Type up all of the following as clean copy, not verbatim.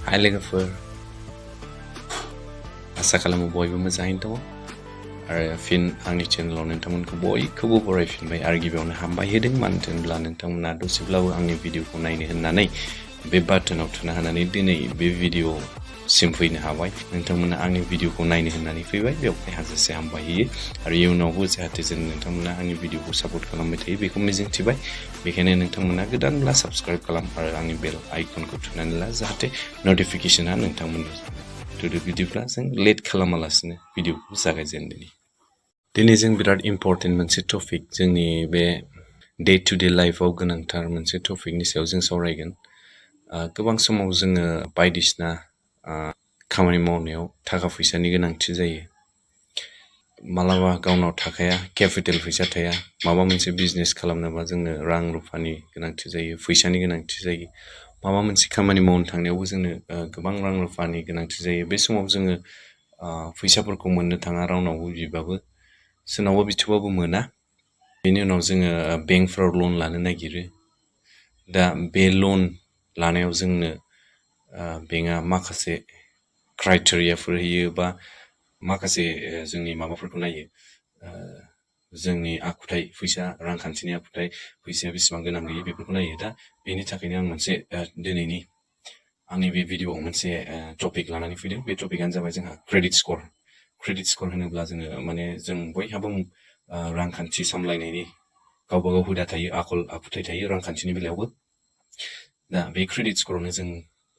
Hai लोगोफोर, आसा खालामो बयबो मोजाङैनो दङ आरो फिन आंनि चेनेलाव नोंथांमोनखौ बयखौबो बरायफिनबाय आरो गिबियावनो हामबाय होदों मानो होनब्ला नोंथांमोना दसेब्लाबो आंनि भिडिअखौ नायनो होननानै बे बाटोनाव थुना होनानै दिनै बे भिडिअसिम फैनो हाबाय नोंथांमोना आंनि भिडिअखौ नायनो होननानै फैबाय बेवहाय हाजासे हामबाय होयो आरो इयुनावबो जाहाथे जों नोंथांमोना आंनि भिडिअखौ सापर्ट खालामबाय थायो बेखौ मिजिंथिबाय बेखायनो नोंथांमोना गोदानब्ला साबस्क्राइब खालाम आरो आंनि बेल आइकनखौ थुनानै ला जाहाथे नटिफिकेसना नोंथांमोननो थुदो बिदिब्ला जों लेट खालामालासिनो भिडिअखौ जागायजेनदोनि दिनै जों बिराद इम्परटेन्ट मोनसे टपिक जोंनि बे डे टु डे लाइफआव गोनांथार मोनसे टपिकनि सायाव जों सावरायगोन गोबां समाव जोङो बायदिसिना खामानि मावनायाव थाखा फैसानि गोनांथि जायो मालाबा गावनाव थाखाया केपिटेल फैसा थाया माबा मोनसे बिजनेस खालामनोबा जोंनो रां रुफानि गोनांथि जायो फैसानि गोनांथि जायो माबा मोनसे खामानि मावनो थांनायावबो जोंनो गोबां रां रुफानि गोनांथि जायो बे समाव जोङो फैसाफोरखौ मोननो थाङा रावनावबो बिबाबो सोरनावबा बिथ'बाबो मोना बेनि उनाव जोङो बेंकफ्राव लन लानो नागिरो दा बे लन लानायाव जोंनो बेंकआ माखासे क्राइटेरियाफोर होयो बा माखासे जोंनि माबाफोरखौ नायो जोंनि आखुथाय फैसा रांखान्थिनि आखुथाय फैसाया बेसेबां गोनां गैयै बेफोरखौ नायो दा बेनि थाखायनो आं मोनसे दिनैनि आंनि बे भिडिअआव मोनसे टपिक लानानै फैदों बे टपिकआनो जाबाय जोंहा क्रेडिट स्कर होनोब्ला जोङो माने जों बयहाबो रांखान्थि सामलायनायनि गावबा गाव हुदा थायो आखल आखुथाय थायो रांखान्थिनि बेलायावबो दा बे क्रेडिट स्करावनो जों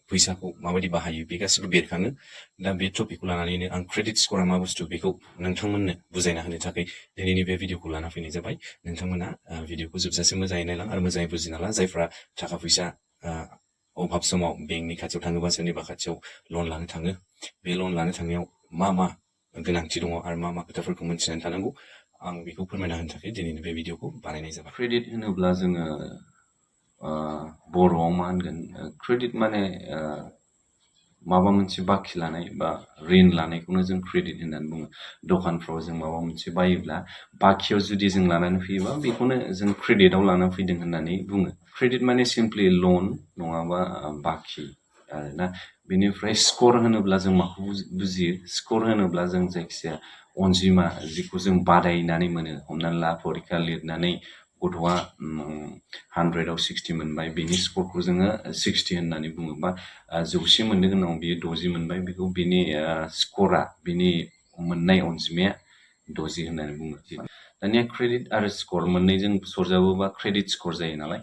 फैसाखौ माबायदि बाहायो बे गासिबो बेरखाङो दा बे टपिकखौ लानानैनो आं क्रेडिट स्करा मा बुस्थु बेखौ नोंथांमोननो बुजायना होनो थाखाय दिनैनि बे भिडिअखौ लाना फैनाय जाबाय नोंथांमोना भिडिअखौ जोबजासे मोजाङै नायलां आरो मोजाङै बुजिना ला जायफ्रा थाखा फैसा अभाब समाव बेंकनि खाथियाव थाङोबा सोरनिबा खाथियाव लन लानो थाङो बे लन लानो थांनायाव मा गोनांथि दङ आरो मा खोथाफोरखौ मोनथिनानै थानांगौ आं बेखौ फोरमायना होनो थाखाय दिनैनि बे भिडिअखौ बानायनाय जाबाय क्रेडिट होनोब्ला जोङो बर'आव मा होनगोन क्रेडिट माने माबा मोनसे बाखि लानाय बा रिन लानायखौनो जों क्रेडिट होननानै बुङो दखानफ्राव जों माबा मोनसे बायोब्ला बाखियाव जुदि जों लानानै फैयोबा बेखौनो जों क्रेडिटआव लानानै फैदों होननानै बुङो क्रेडिट माने सिम्पलि लन नङाबा बाखि आरोना बेनिफ्राय स्कर होनोब्ला जों माखौ बुजियो स्कर होनोब्ला जों जायखिजाया अनजिमा जिखौ जों बादायनानै मोनो हमनानै ला फरिखा लिरनानै गथ'आ 100आव 60 मोनबाय बेनि स्करखौ जोङो 60 होननानै बुङो बा 100 मोननो गोनां बियो 60 मोनबाय बेखौ बिनि स्करा बिनि मोननाय अनजिमाया 60 होननानै बुङो दानिया क्रेडिट आरो स्कर मोननैजों सरजाबोबा क्रेडिट स्कर जायो नालाय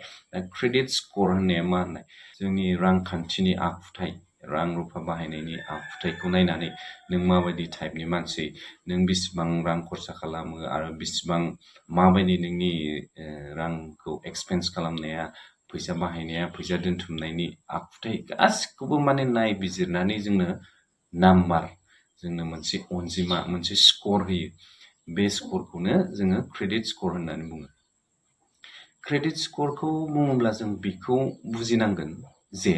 क्रेडिट स्कर होननाया मा होननाय जोंनि रांखान्थिनि आखुथाय रां रुफा बाहायनायनि आखुथायखौ नायनानै नों माबायदि टाइपनि मानसि नों बेसेबां रां खरसा खालामो आरो बेसेबां माबायदि नोंनि रांखौ एक्सपेन्स खालामनाया फैसा बाहायनाया फैसा दोनथुमनायनि आखुथाय गासिखौबो माने नायबिजिरनानै जोंनो नाम्बार जोंनो मोनसे अनजिमा मोनसे स्कर होयो बे स्करखौनो जोङो क्रेडिट स्कर होननानै बुङो क्रेडिट स्करखौ बुङोब्ला जों बेखौ बुजिनांगोन जे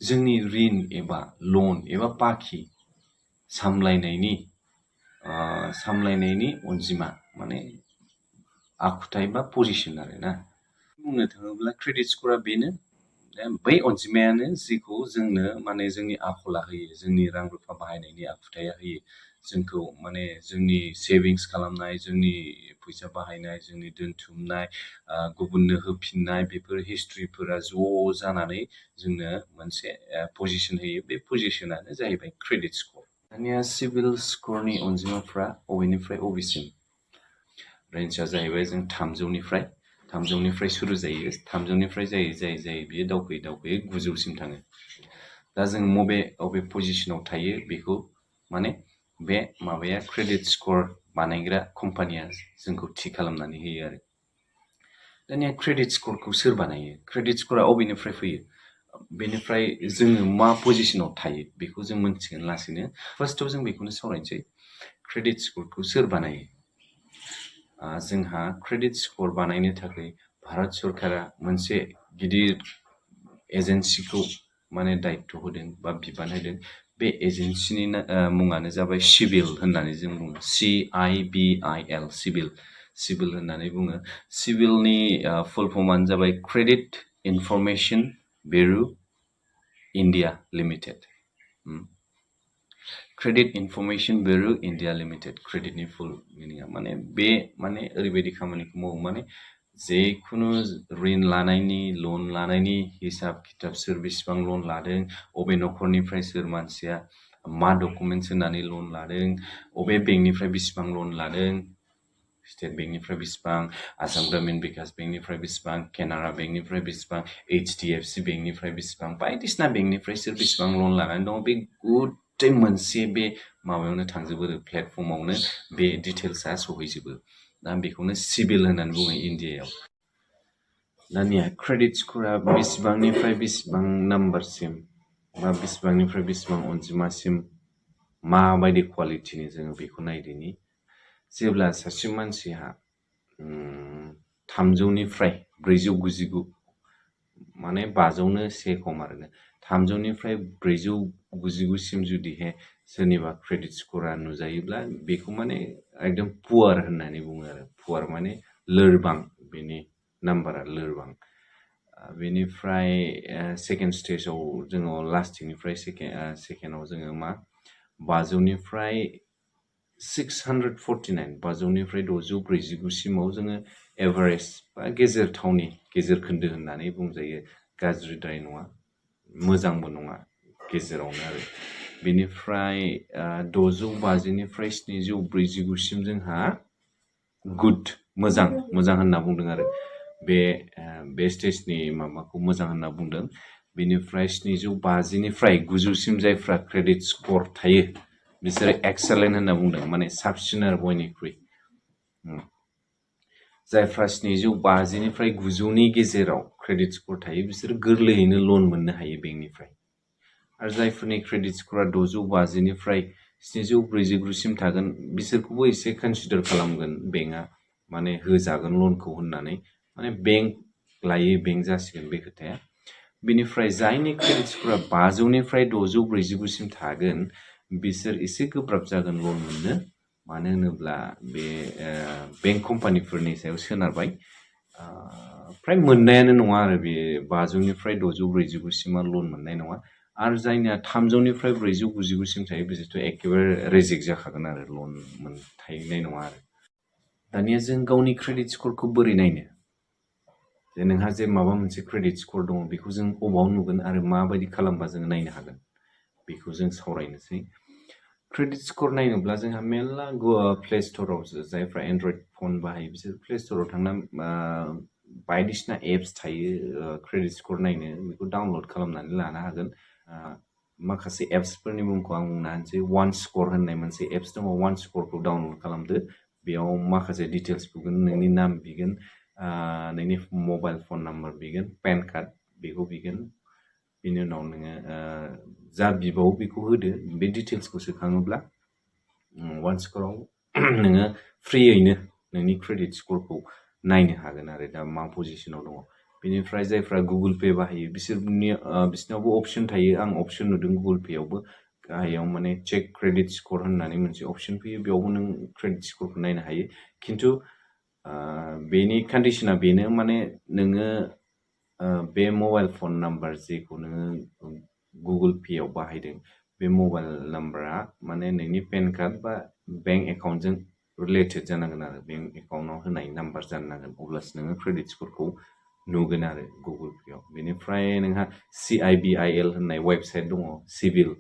जोंनि रिन एबा लन एबा बाखि सामलायनायनि अनजिमा माने आखुथाय बा पजिसन आरोना बुंनो थाङोब्ला क्रेडिट स्करा बेनो बै अनजिमायानो जिखौ जोंनो माने जोंनि आखला होयो जोंनि रां रुफा बाहायनायनि आखुथाया होयो जोंखौ माने जोंनि सेभिंस खालामनाय जोंनि फैसा बाहायनाय जोंनि दोनथुमनाय गुबुननो होफिननाय बेफोर हिस्ट्रिफोरा ज' जानानै जोंनो मोनसे पजिसन होयो बे पजिसनानो जाहैबाय क्रेडिट स्कर दानिया सिभिल स्करनि अनजिमाफ्रा अबेनिफ्राय अबेसिम रेन्जआ जाहैबाय जों 300निफ्राय सुरु जायो 300निफ्राय जायै बियो दावखोयै 900सिम थाङो दा जों बबे पजिसनाव थायो बेखौ माने बे माबाया क्रेडिट स्कर बानायग्रा कम्पानिया जोंखौ थि खालामनानै होयो आरो दानिया क्रेडिट स्करखौ सोर बानायो क्रेडिट स्करा अबेनिफ्राय फैयो बेनिफ्राय जोङो मा पजिसनाव थायो बेखौ जों मोनथिगोन लासैनो फार्स्टआव जों बेखौनो सावरायनोसै क्रेडिट स्करखौ सोर बानायो जोंहा क्रेडिट स्कर बानायनो थाखाय भारत सरकारा मोनसे गिदिर एजेन्सिखौ माने दायित्व होदों बा बिबान होदों बे एजेन्सिनि मुङानो जाबाय सिभिल होननानै जों बुङो CIBIL सिभिल होननानै बुङो सिभिलनि फुल फर्मानो जाबाय credit information bureau India limited credit information bureau India limited क्रेडिटनि फुल मिनिंआ माने बे माने ओरैबायदि खामानिखौ मावो माने जेखुनु ऋण लानायनि लन लानायनि हिसाब खिताब सोर बेसेबां लन लादों अबे नखरनिफ्राय सोर मानसिया मा डकुमेन्ट्स होनानै लन लादों अबे बेंकनिफ्राय बेसेबां लन लादों स्टेट बेंकनिफ्राय बेसेबां आसाम ग्रामीण विकास बेंकनिफ्राय बेसेबां केनारा बेंकनिफ्राय बेसेबां HDFC बेंकनिफ्राय बेसेबां बायदिसिना बेंकनिफ्राय सोर बेसेबां लन लानानै दं बे गुड मोनसे बे माबायावनो थांजोबो प्लेटफर्मावनो बे डिटेल्सआ सहैजोबो दा बेखौनो सिबिल होननानै बुङो इन्डियायाव दानिया क्रेडिट स्क'रा बेसेबांनिफ्राय बेसेबां नाम्बारसिम बा बेसेबांनिफ्राय बेसेबां अनजिमासिम माबायदि क्वालिटिनि जोङो बेखौ नायदिनि जेब्ला सासे मानसिहा 300निफ्राय 499 माने 500नो से खम आरोना 300निफ्राय 499 सिम जुदिहे सोरनिबा क्रेडिट स्क'रा नुजायोब्ला बेखौ माने एकदम पुवार होननानै बुङो आरो पुवार माने लोरबां बेनि नाम्बारा लोरबां बेनिफ्राय सेकेन्ड स्टेजाव जोङो लास्टिंनिफ्राय सेकेन्डआव जोङो मा 500निफ्राय 649 500निफ्राय 649 सिमाव जोङो एभारेज बा गेजेर थावनि गेजेर खोन्दो होननानै बुंजायो गाज्रिद्राय नङा मोजांबो नङा गेजेरावनो आरो बेनिफ्राय 650निफ्राय 749 सिम जोंहा गुड मोजां होनना बुंदों आरो बे स्टेजनि माबाखौ मोजां होनना बुंदों बेनिफ्राय 750निफ्राय 900 सिम जायफ्रा क्रेडिट स्क'र थायो बिसोरो एक्सेलेन्ट होनना बुंदों माने साबसिन आरो बयनिख्रुइ जायफ्रा 750निफ्राय 900नि गेजेराव क्रेडिट स्क'र थायो बिसोर गोरलैयैनो लन मोननो हायो बेंकनिफ्राय आरो जायफोरनि क्रेडिट स्क'रा 650निफ्राय 749 सिम थागोन बिसोरखौबो एसे कनसिडार खालामगोन बेंकआ माने होजागोन लनखौ होननानै माने बेंक लायै बेंक जासिगोन बे खोथाया बेनिफ्राय जायनि क्रेडिट स्क'रा 500निफ्राय 649 सिम थागोन बिसोर एसे गोब्राब जागोन लन मोननो मानो होनोब्ला बे बेंक कम्पानिफोरनि सायाव सोनारबाय फ्राय मोननायानो नङा आरो बे 500निफ्राय 649 सिमा लन मोननाय नङा आरो जायनिया 300निफ्राय 499 सिम थायो बिसोरथ' एखेबारे रिजेक्ट जाखागोन आरो लन मोनथायनाय नङा आरो दानिया जों गावनि क्रेडिट स्क'रखौ बोरै नायनो जे नोंहा जे माबा मोनसे क्रेडिट स्क'र दङ बेखौ जों अबाव नुगोन आरो माबायदि खालामबा जों नायनो हागोन बेखौ जों सावरायनोसै क्रेडिट स्क'र नायनोब्ला जोंहा मेरला प्ले स्ट'राव जायफ्रा एन्ड्रइड फन बाहायो बिसोर प्ले स्ट'राव थांना बायदिसिना एप्स थायो क्रेडिट स्क'र नायनो बेखौ डाउनल'ड खालामनानै लानो हागोन माखासे एप्सफोरनि मुंखौ आं बुंनो हानोसै वान स्क'र होननाय मोनसे एप्स दङ वान स्क'रखौ डाउनल'ड खालामदो बेयाव माखासे डिटेल्स बिगोन नोंनि नाम बिगोन नोंनि मबाइल फन नाम्बार बिगोन पेन कार्ड बेखौ बिगोन बिनि उनाव नोङो जा बिबावो बेखौ होदो बे डिटेल्सखौ सोखाङोब्ला वान स्क'राव नोङो फ्रियैनो नोंनि क्रेडिट स्क'रखौ नायनो हागोन आरो दा मा पजिसनाव दङ बेनिफ्राय जायफ्रा गुगोल पे बाहायो बिसोरनावबो अपसन थायो आं अपसन नुदों गुगोल पेयावबो गाहायाव माने चेक क्रेडिट स्क'र होननानै मोनसे अपसन फैयो बेयावबो नों क्रेडिट स्क'रखौ नायनो हायो खिन्थु बेनि कन्डिशना बेनो माने नोङो बे मबाइल फन नाम्बार जेखौ नोङो गुगोल पेयाव बाहायदों बे मबाइल नाम्बारा माने नोंनि पेन कार्ड बा बेंक एकाउन्टजों रिलेटेड जानांगोन आरो बेंक एकाउन्टआव होनाय नाम्बार जानो नांगोन अब्लासो नोङो क्रेडिट स्क'रखौ नुगोन आरो गुगोल पेयाव बेनिफ्राय नोंहा CIBIL होननाय वेबसाइट दङ सिभिल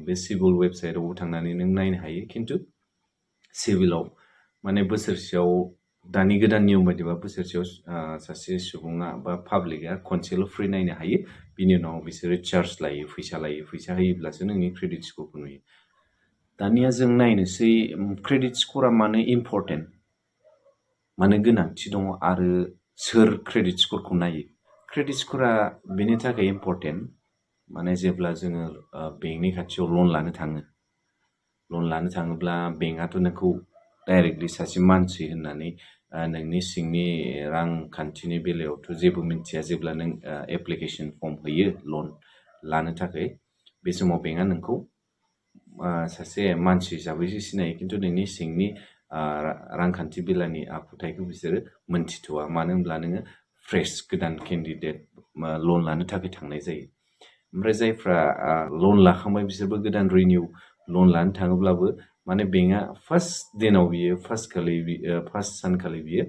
बे सिभिल वेबसाइटआवबो थांनानै नों नायनो हायो खिन्थु सिभिलाव माने बोसोरसेयाव दानि गोदान नियम बायदिबा बोसोरसेयाव सासे सुबुङा बा पाब्लिकआ खनसेल' फ्रि नायनो हायो बिनि उनाव बिसोरो चार्ज लायो फैसा होयोब्लासो नोंनि क्रेडिट स्क'रखौ नुयो दानिया जों नायनोसै क्रेडिट स्क'रा मानो इम्परटेन्ट मानो गोनांथि दङ आरो सोर क्रेडिट स्क'रखौ नायो क्रेडिट स्क'रा बेनि थाखाय इम्परटेन्ट माने जेब्ला जोङो बेंकनि खाथियाव लन लानो थाङोब्ला बेंकआथ' नोंखौ डाइरेक्टलि सासे मानसि होननानै नोंनि सिंनि रांखान्थिनि बेलायावथ' जेबो मिन्थिया जेब्ला नों एप्लिकेसन फर्म होयो लन लानो थाखाय बे समाव बेंकआ नोंखौ सासे मानसि हिसाबैसो सिनायो खिन्थु नोंनि सिंनि रांखान्थि बेलानि आखुथायखौ बिसोरो मोनथिथ'वा मानो होनब्ला नोङो फ्रेश गोदान केन्डिडेट लन लानो थाखाय थांनाय जायो ओमफ्राय जायफ्रा लन लाखांबाय बिसोरबो गोदान रिनिउ लन लानो थाङोब्लाबो माने बेंकआ फार्स्ट दिनाव बियो फार्स्ट सानखालि बियो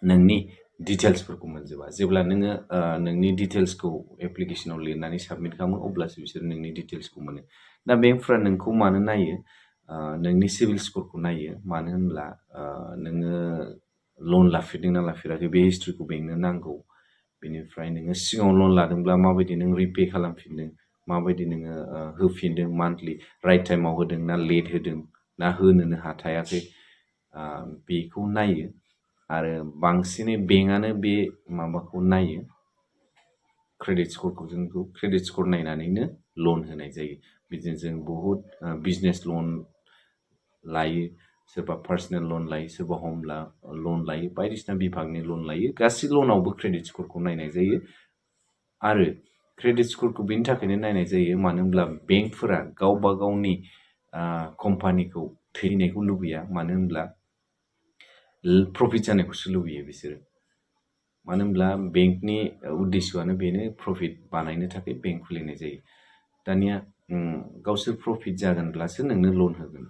नोंनि डिटेल्सफोरखौ मोनजोबा जेब्ला नोङो नोंनि डिटेल्सखौ एप्लिकेसनाव लिरनानै साबमिट खालामो अब्लासो बिसोर नोंनि डिटेल्सखौ मोनो दा बेंकफ्रा नोंखौ मानो नायो नोंनि सिभिल स्करखौ नायो मानो होनब्ला नोङो लन लाफेरदोंना लाफेराखै बे हिस्ट्रिखौ बेंकनो नांगौ बेनिफ्राय नोङो सिगाङाव लन लादोंब्ला माबायदि नों रिपे खालामफिनदों माबायदि नोङो होफिनदों मान्थलि राइट टाइमाव होदों ना लेट होदों ना होनोनो हाथायाखै बेखौ नायो आरो बांसिनै बेंकआनो बे माबाखौ नायो क्रेडिट स्करखौ जोंखौ क्रेडिट स्कर नायनानैनो लन होनाय जायो बिदिनो जों बहुद बिजनेस लन लायो सोरबा पार्सनेल लन लायो सोरबा हम लन लायो बायदिसिना बिभागनि लन लायो गासै लनावबो क्रेडिट स्करखौ नायनाय जायो आरो क्रेडिट स्करखौ बेनि थाखायनो नायनाय जायो मानो होनब्ला बेंकफोरा गावबा गावनि कम्पानिखौ थैनायखौ लुबैया मानो होनब्ला प्रफिट जानायखौसो लुबैयो बिसोरो मानो होनब्ला बेंकनि उद्देश्यआनो बेनो प्रफिट बानायनो थाखाय बेंक खुलिनाय जायो दानिया गावसोर प्रफिट जागोनब्लासो नोंनो लन होगोन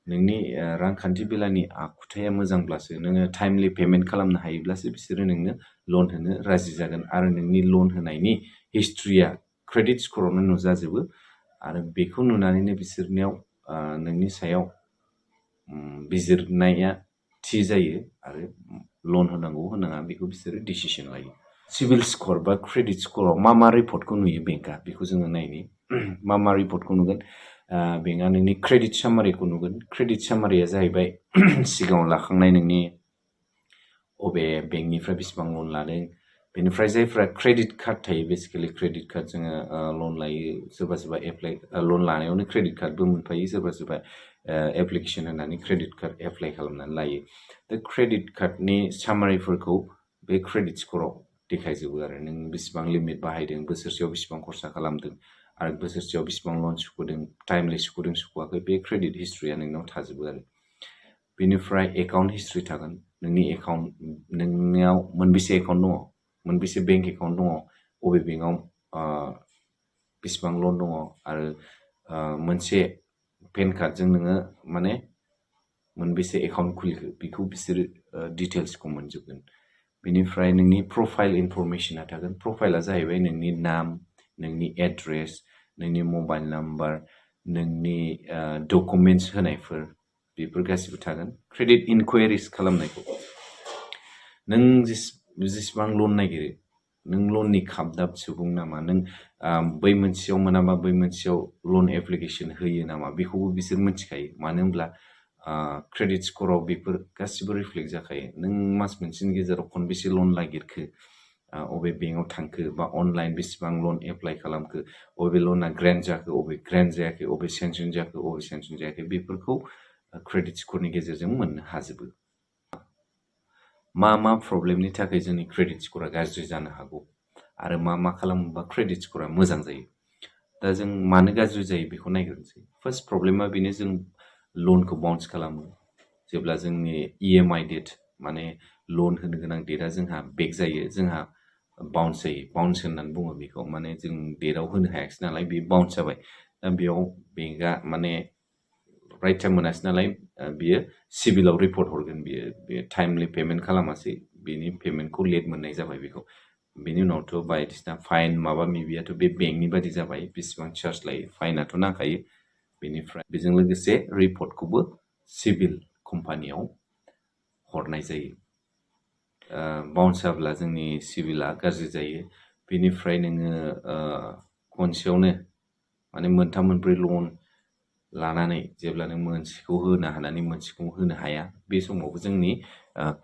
नोंनि रांखान्थि बेलानि आखुथाया मोजांब्लासो नोङो टाइमलि पेमेन्ट खालामनो हायोब्लासो बिसोरो नोंनो लन होनो राजि जागोन आरो नोंनि लन होनायनि हिस्ट्रिया क्रेडिट स्करावनो नुजाजोबो आरो बेखौ नुनानैनो बिसोरनियाव नोंनि सायाव बिजिरनाया थि जायो आरो लन होनांगौ होनाङा बेखौ बिसोरो डिसिसन लायो सिभिल स्कर बा क्रेडिट स्कराव मा रिपर्टखौ नुयो बेंकआ बेखौ जोङो नायनि मा रिपर्टखौ नुगोन बेंकआ नोंनि क्रेडिट सामारिखौ नुगोन क्रेडिट सामारिया जाहैबाय सिगाङाव लाखांनाय नोंनि अबे बेंकनिफ्राय बेसेबां लन लादों बेनिफ्राय जायफ्रा क्रेडिट कार्ड थायो बेसिकेलि क्रेडिट कार्ड जोङो लन लायो सोरबा सोरबा लन लानायावनो क्रेडिट कार्डबो मोनफायो सोरबा सोरबा एप्लिकेसन होनानै क्रेडिट कार्ड एप्लाइ खालामनानै लायो दा क्रेडिट कार्डनि सामारिफोरखौ बे क्रेडिट स्कराव देखायजोबो आरो नों बेसेबां लिमिट बाहायदों बोसोरसेयाव बेसेबां खरसा खालामदों आरो बोसोरसेयाव बेसेबां लन सुख'दों टाइमलि सुख'दों सुख'वाखै बे क्रेडिट हिस्ट्रिया नोंनाव थाजोबो आरो बेनिफ्राय एकाउन्ट हिस्ट्रि थागोन नोंनि एकाउन्ट नोंनियाव मोनबेसे एकाउन्ट दङ मोनबेसे बेंक एकाउन्ट दङ अबे बेंकआव बेसेबां लन दङ आरो मोनसे पेन कार्डजों नोङो माने मोनबेसे एकाउन्ट खुलिखो बेखौ बिसोरो डिटेल्सखौ मोनजोबगोन बेनिफ्राय नोंनि प्रफाइल इनफरमेसना थागोन प्रफाइला जाहैबाय नोंनि नाम नोंनि एड्रेस नोंनि मबाइल नाम्बार नोंनि डकुमेन्टस होनायफोर बेफोर गासिबो थागोन क्रेडिट इनकुवारिस खालामनायखौ नों जेसेबां लन नागिरो नों लननि खाबदाब सुबुं नामा नों बै मोनसेयाव मोनाबा बै मोनसेयाव लन एप्लिकेसन होयो नामा बेखौबो बिसोर मिथिखायो मानो होनब्ला क्रेडिट स्कराव बेफोर गासिबो रिफ्लेक्ट जाखायो नों मास मोनसेनि गेजेराव खनबेसे लन नागिरखो अबे बेंकआव थांखो बा अनलाइन बेसेबां लन एप्लाइ खालामखो अबे लना ग्रेन्ड जाखो अबे ग्रेन्ड जायाखै अबे सेंसन जाखो अबे सेंसन जायाखै बेफोरखौ क्रेडिट स्करनि गेजेरजों मोननो हाजोबो मा प्रब्लेमनि थाखाय जोंनि क्रेडिट स्करा गाज्रि जानो हागौ आरो मा खालामोबा क्रेडिट स्करा मोजां जायो दा जों मानो गाज्रि जायो बेखौ नायग्रोनोसै फार्स्ट प्रब्लेमा बेनो जों लनखौ बाउन्स खालामो जेब्ला जोंनि इएमआइ डेट माने लन होनो गोनां डेटआ जोंहा बेक जायो जोंहा बाउन्स जायो बाउन्स होननानै बुङो बेखौ माने जों डेटआव होनो हायाखिसै नालाय बे बाउन्स जाबाय दा बेयाव बेंकआ माने राइट टाइम मोनासै नालाय बियो सिभिलाव रिपर्ट हरगोन बे टाइमलि पेमेन्ट खालामासै बेनि पेमेन्टखौ लेट मोननाय जाबाय बेखौ बेनि उनावथ' बायदिसिना फाइन माबा माबियाथ' बे बेंकनि बादि जाबाय बेसेबां चार्ज लायो फाइनाथ' नांखायो बेनिफ्राय बेजों लोगोसे रिपर्टखौबो सिभिल कम्पानियाव हरनाय जायो बाउन्स जाब्ला जोंनि सिभिला गाज्रि जायो बेनिफ्राय नोङो खनसेयावनो माने मोनथाम मोनब्रै लन लानानै जेब्ला नों मोनसेखौ होनो हानानै मोनसेखौ होनो हाया बे समावबो जोंनि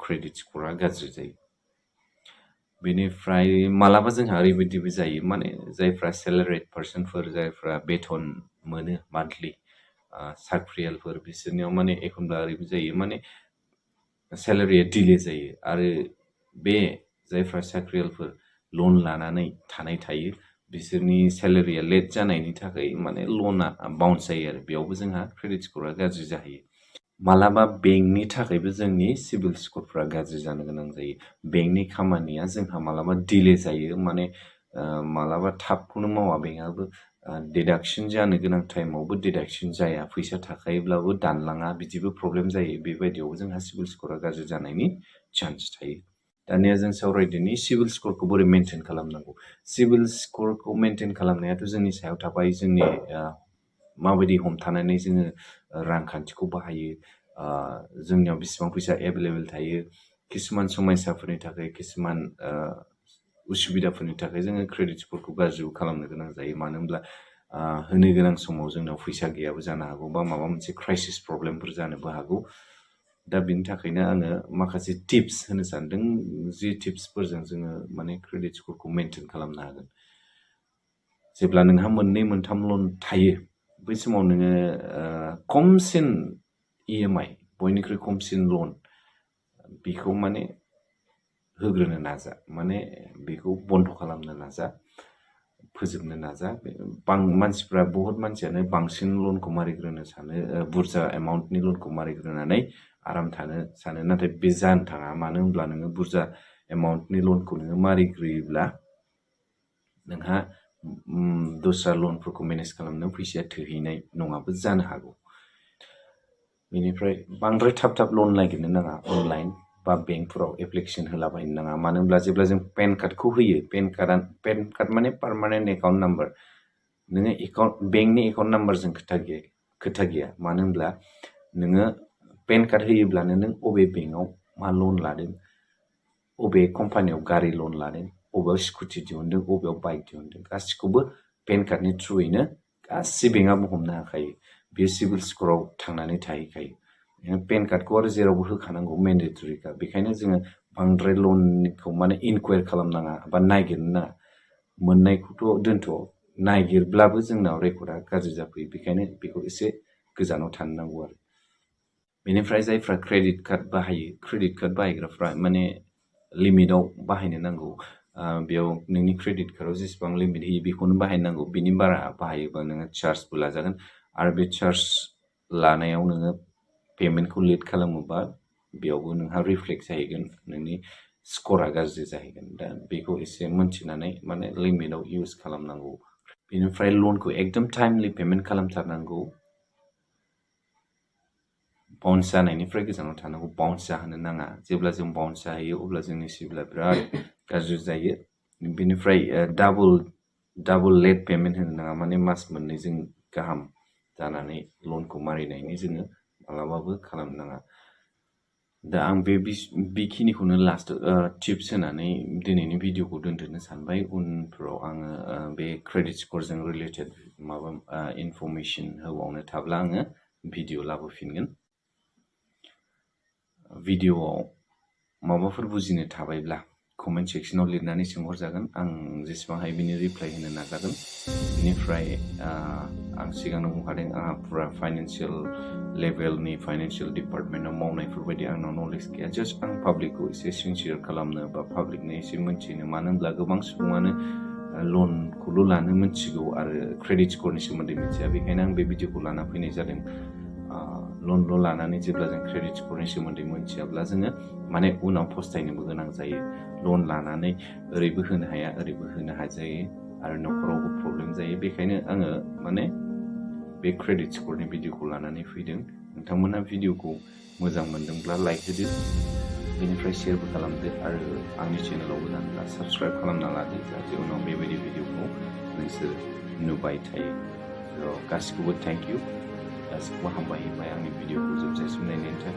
क्रेडिट स्करा गाज्रि जायो बेनिफ्राय मालाबा जोंहा ओरैबायदिबो जायो माने जायफ्रा सेलारिड पार्सनफोर जायफ्रा बेथन मोनो मान्थलि साख्रियालफोर बिसोरनियाव माने एखनब्ला ओरैबो जायो माने सेलारिया डिले जायो आरो बे जायफ्रा साख्रियालफोर लन लानानै थायो बिसोरनि सेलारिया लेट जानायनि थाखाय माने लना बाउन्स जायो आरो बेयावबो जोंहा क्रेडिट स्करा गाज्रि जाहैयो मालाबा बेंकनि थाखायबो जोंनि सिभिल स्करफ्रा गाज्रि जानो गोनां जायो बेंकनि खामानिया जोंहा मालाबा डिले जायो माने मालाबा थाबखौनो मावा बेंकआबो डिडाक्शन जानो गोनां टाइमावबो डिडाक्शन जाया फैसा थाखायोब्लाबो दानलाङा बिदिबो प्रब्लेम जायो बेबायदियाव जोंहा सिबिल स्क'रा गाज्रि जानायनि चान्स थायो दानिया जों सावरायदोनि सिबिल स्क'रखौ बोरै मेनटेन खालामनांगौ सिबिल स्क'रखौ मेनटेन खालामनायाथ' जोंनि सायाव थाबाय जोंनि माबायदि हमथानानै जोङो रांखान्थिखौ बाहायो जोंनियाव बेसेबां फैसा एभेलेबेल थायो किसुमान समयसाफोरनि थाखाय किसुमान उसुबिदाफोरनि थाखाय जोङो क्रेडिट स्क'रखौ गाज्रिबो खालामनो गोनां जायो मानो होनब्ला होनो गोनां समाव जोंनाव फैसा गैयाबो जानो हागौ बा माबा मोनसे क्राइसिस प्रब्लेमफोर जानोबो हागौ दा बिनि थाखायनो आङो माखासे टिप्स होनो सानदों जि टिप्सफोरजों जोङो माने क्रेडिट स्क'रखौ मेनटेन खालामनो हागोन जेब्ला नोंहा मोननै मोनथाम लन थायो बै समाव नोङो खमसिन EMI बयनिख्रुइ खमसिन लन बेखौ माने होग्रोनो नाजा माने बेखौ बन्द खालामनो नाजा फोजोबनो नाजा मानसिफ्रा बहुत मानसियानो बांसिन लनखौ मारिग्रोनो सानो बुरजा एमाउन्टनि लनखौ मारिग्रोनानै आराम थानो सानो नाथाय बे जानो थाङा मानो होनब्ला नोङो बुरजा एमाउन्टनि लनखौ नोङो मारिग्रोयोब्ला नोंहा दस्रा लनफोरखौ मेनेज खालामनो फैसाया थोहैनाय नङाबो जानो हागौ बेनिफ्राय बांद्राय थाब थाब लन नागिरनो नाङा अनलाइन बा बेंकफोराव एप्लिकेसन होलाबायनो नाङा मानो होनब्ला जेब्ला जों पेन कार्डखौ होयो पेन कार्ड माने पार्मानेन्ट एकाउन्ट नाम्बार नोङो बेंकनि एकाउन्ट नाम्बारजों खोथा गैया मानो होनब्ला नोङो पेन कार्ड होयोब्लानो नों अबे बेंकआव मा लन लादों अबे कम्पानियाव गारि लन लादों अबेयाव स्कुटि दिहुनदों अबेयाव बाइक दिहुनदों गासिखौबो पेन कार्डनि थ्रुयैनो गासै बेंकआबो हमनो हाखायो बेयो सिबिल स्क'राव थांनानै थाहैखायो पेन कार्डखौ आरो जेरावबो होखानांगौ मेन्डेटरिखा बेखायनो जोङो बांद्राय लनखौ माने इनकुवायर खालामनाङा बा नागिरनो नाङा मोननायखौथ' दोनथ' नागिरब्लाबो जोंनाव रेकर्डआ गाज्रि जाफैयो बेखायनो बेखौ एसे गोजानाव थानो नांगौ आरो बेनिफ्राय जायफ्रा क्रेडिट कार्ड बाहायो क्रेडिट कार्ड बाहायग्राफ्रा माने लिमिटआव बाहायनो नांगौ बेयाव नोंनि क्रेडिट कार्डआव जेसेबां लिमिट होयो बेखौनो बाहायनांगौ बिनि बारा बाहायोबा नोङो चार्जबो लाजागोन आरो बे चार्ज लानायाव नोङो पेमेन्टखौ लेट खालामोबा बेयावबो नोंहा रिफ्लेक्ट जाहैगोन नोंनि स्क'रा गाज्रि जाहैगोन दा बेखौ एसे मोनथिनानै माने लिमिटआव इउज खालामनांगौ बेनिफ्राय लनखौ एकदम टाइमलि पेमेन्ट खालामथारनांगौ बाउन्स जानायनिफ्राय गोजानाव थानांगौ बाउन्स जाहोनो नाङा जेब्ला जों बाउन्स जाहैयो अब्ला जोंनि सिबिला बिराद गाज्रि जायो बेनिफ्राय डाबल लेट पेमेन्ट होनो नाङा माने मास मोननैजों गाहाम जानानै लनखौ मारिनायनि जोङो मालाबाबो खालामनो नाङा दा आं बेखिनिखौनो लास्ट टिप्स होनानै दिनैनि भिडिअखौ दोनथ'नो सानबाय उनफोराव आङो बे क्रेडिट स्क'रजों रिलेटेड माबा इनफरमेसन होबावनो थाब्ला आङो भिडिअ लाबोफिनगोन भिडिअआव माबाफोर बुजिनो थाबायब्ला कमेन्ट सेक्सनाव लिरनानै सोंहरजागोन आं जेसेबां हायो बिनि रिप्लाइ होनो नाजागोन बेनिफ्राय आं सिगांनो बुंखादों आंहा पुरा फाइनान्सियेल लेभेलनि फाइनान्सियेल डिपार्टमेन्टआव मावनायफोरबायदि आंनाव नलेज गैया जास्ट आं पाब्लिकखौ एसे सिनसियार खालामनो बा पाब्लिकनो एसे मोनथिनो मानो होनब्ला गोबां सुबुङानो लनखौल' लानो मोनथिगौ आरो क्रेडिट स्क'रनि सोमोन्दै मिथिया बेखायनो आं बे भिडिअखौ लाना फैनाय जादों लनल' लानानै जेब्ला जों क्रेडिट स्क'रनि सोमोन्दै मोनथियाब्ला जोङो माने उनाव फस्थायनोबो गोनां जायो लन लानानै ओरैबो होनो हाया ओरैबो होनो हाजायो आरो न'खरावबो प्रब्लेम जायो बेखायनो आङो माने बे क्रेडिट स्क'रनि भिडिअखौ लानानै फैदों नोंथांमोना भिडिअखौ मोजां मोनदोंब्ला लाइक होदो बेनिफ्राय शेयारबो खालामदो आरो आंनि चेनेलाव गोदानब्ला साबस्क्राइब खालामना लादो जाहाथे उनाव बेबायदि भिडिअखौ नोंसोर नुबाय थायो गासिखौबो थेंक इउ गासिखौबो हामबाय होबाय आंनि भिडिअखौ जोबजासिम नायनायनि थाखाय